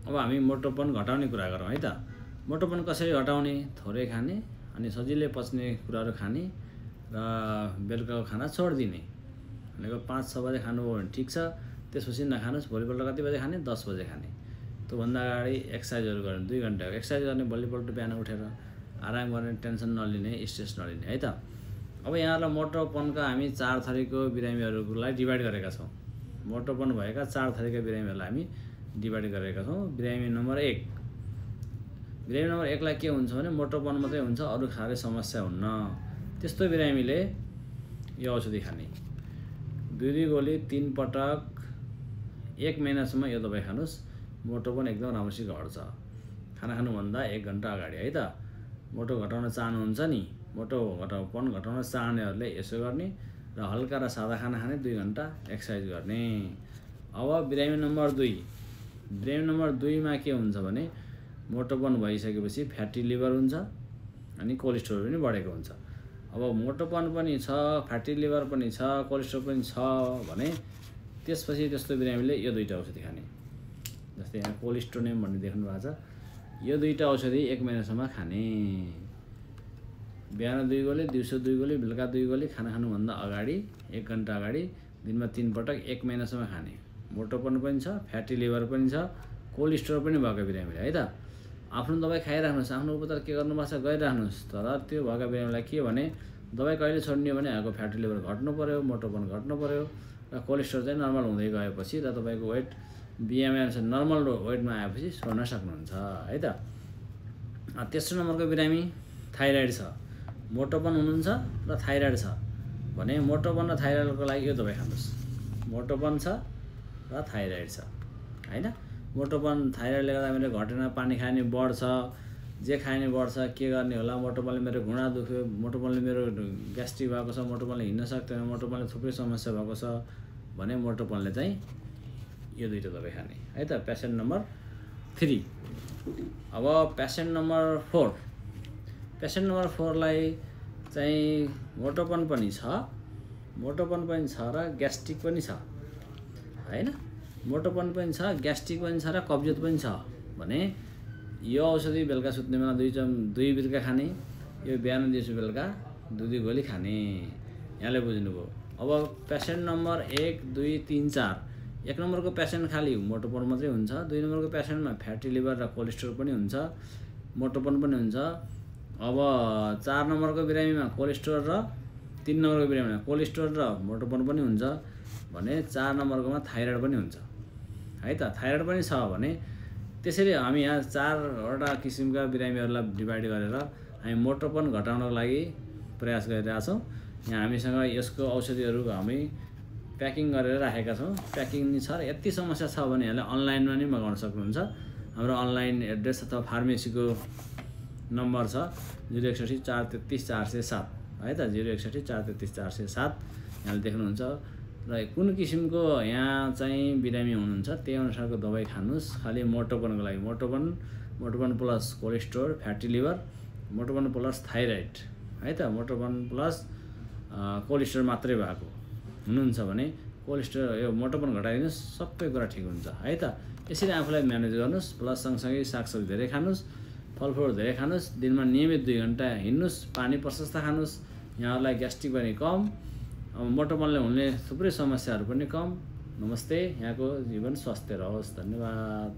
अब हामी मोटोपन घटाउने कुरा गरौँ है त। मोटोपन कसरी घटाउने? थोरै खाने अनि सजिलै पच्ने कुराहरू खाने र बेलुकाको खाना छोडिदिने। भनेको 5-6 बजे खानुभयो भने ठिक छ, त्यसपछि नखानुस्। भोलिपल्ट कति बजे खाने? 10 बजे खाने। त्योभन्दा अगाडि एक्सर्साइजहरू गर्ने 2 घन्टा एक्सर्साइज गर्ने, भोलिपल्ट बिहान उठेर आराम गर्ने, टेन्सन नलिने, स्ट्रेस नलिने है त। अब यहाँलाई मोटोपनका हामी 4 थरीको बिरामीहरूलाई डिभाइड गरेका छौँ। मोटोपन भएका 4 थरीका बिरामीहरूलाई हामी डिभाइड गरेका छौँ। बिरामी नम्बर 1, बिरामी नम्बर 1 लाई के हुन्छ भने मोटोपन मात्रै हुन्छ, अरू खालको समस्या हुन्न। त्यस्तो बिरामीले यो औषधि खाने। 2 गोली 3 पटक 1 महिनासम्म यो दबाई खानुस्। मोटोपन एकदम राम्रोसित घट्छ। खाना खानुभन्दा 1 घन्टा अगाडि है त। मोटो घटाउन चाहनुहुन्छ नि, मोटोपन घटाउन चाहनेहरूले यसो गर्ने र हल्का र सादा खाना खाने, 2 घन्टा एक्सर्साइज गर्ने। अब बिरामी नम्बर 2, बिरामी नम्बर 2 मा के हुन्छ भने मोटोपन भइसकेपछि फ्याटी लिभर हुन्छ अनि कोलेस्ट्रोल पनि बढेको हुन्छ। अब मोटोपन पनि छ, फ्याटी लिभर पनि छ, कोलेस्ट्रोल पनि छ भने त्यसपछि त्यस्तो बिरामीले यो 2टा औषधि खाने। जस्तै यहाँ कोलेस्ट्रोनियम भन्ने देख्नु भएको छ, यो 2टा औषधि 1 महिनासम्म खाने। बिहान 2 गोली, दिउँसो 2 गोली, बेलुका 2 गोली, खाना खानुभन्दा अगाडि 1 घन्टा अगाडि दिनमा 3 पटक 1 महिनासम्म खाने। मोटोपन पनि छ, फ्याटी लिभर पनि छ, कोलेस्ट्रोल पनि भएको बिरामीले है त। आफ्नो दबाई खाइराख्नुहोस्, आफ्नो उपचार के गर्नुपर्छ गरिराख्नुहोस्। तर त्यो भएको बिरामीलाई के भने दबाई कहिले छोड्ने हो भने यहाँको फ्याटी लिभर घट्नु पर्यो, मोटोपन घट्नु पर्यो र कोलेस्ट्रोल चाहिँ नर्मल हुँदै गएपछि र तपाईँको वेट बिएमआई अनुसार नर्मल वेटमा आएपछि छोड्न सक्नुहुन्छ है त। तेस्रो नम्बरको बिरामी थाइराइड छ, मोटोपन हुनुहुन्छ र थाइराइड छ भने मोटोपन र थाइराइडको लागि यो दबाई खानुहोस्। मोटोपन छ र थाइराइड छ हैन। मोटोपन थाइराइडले गर्दा मेरो घटेन, पानी खाने बढ्छ, जे खाने बढ्छ, के गर्ने होला, मोटोपनले मेरो घुँडा दुख्यो, मोटोपनले मेरो ग्यास्ट्रिक भएको छ, मोटोपनले हिँड्न सक्दैन, मोटोपनले थुप्रै समस्या भएको छ भने मोटोपनले चाहिँ यो 2टा दबाई खाने है त। Patient number 3। अब पेसेन्ट नम्बर 4, पेसेन्ट नम्बर 4 लाई चाहिँ मोटोपन पनि छ र ग्यास्ट्रिक पनि छ हैन। मोटोपन पनि छ, ग्यास्ट्रिक पनि छ र कब्जियत पनि छ भने यो औषधि बेलुका सुत्ने बेला 2 बिर्का खाने, यो बिहान दिउँसो बेलुका 2 गोली खाने। यहाँले बुझ्नुभयो। अब पेसेन्ट नम्बर 1, 2, 3, 4, 1 नम्बरको पेसेन्ट खाली मोटोपन मात्रै हुन्छ, 2 नम्बरको पेसेन्टमा फ्याटी लिभर र कोलेस्ट्रोल पनि हुन्छ, मोटोपन पनि हुन्छ। अब 4 नम्बरको बिरामीमा कोलेस्ट्रोल र 3 नम्बरको बिरामीमा कोलेस्ट्रोल र मोटोपन पनि हुन्छ भने 4 नम्बरकोमा थाइराइड पनि हुन्छ है त। थाइराइड पनि छ भने त्यसरी हामी यहाँ 4वटा किसिमका बिरामीहरूलाई डिभाइड गरेर हामी मोटोपन घटाउनको लागि प्रयास गरिरहेछौँ। यहाँ हामीसँग यसको औषधिहरू हामी प्याकिङ गरेर राखेका छौँ। प्याकिङ छ र यति समस्या छ भने यहाँले अनलाइनमा नि मगाउन सक्नुहुन्छ। हाम्रो अनलाइन एड्रेस अथवा फार्मेसीको नम्बर छ 061 433 407 है त। 061 433 407 यहाँले देख्नुहुन्छ। र कुन किसिमको यहाँ चाहिँ बिरामी हुनुहुन्छ त्यही अनुसारको दबाई खानुस्। खाली मोटोपनको लागि मोटोपन प्लस कोलेस्ट्रोल, फ्याटी लिभर, मोटोपन प्लस थाइराइड है त। मोटोपन प्लस कोलेस्ट्रोल मात्रै भएको हुनुहुन्छ भने कोलेस्ट्रोल यो मोटोपन घटाइदिनुस्, सबै कुरा ठिक हुन्छ है त। यसरी आफूलाई म्यानेज गर्नुस्। प्लस सँगसँगै सागसब्जी धेरै खानुस्, फलफुलहरू धेरै खानुस्, दिनमा नियमित 2 घन्टा हिँड्नुस्, पानी प्रशस्त खानुस्। यहाँहरूलाई ग्यास्ट्रिक पनि कम, मोटोपनले हुने थुप्रै समस्याहरू पनि कम। नमस्ते। यहाँको जीवन स्वस्थ रहोस्। धन्यवाद।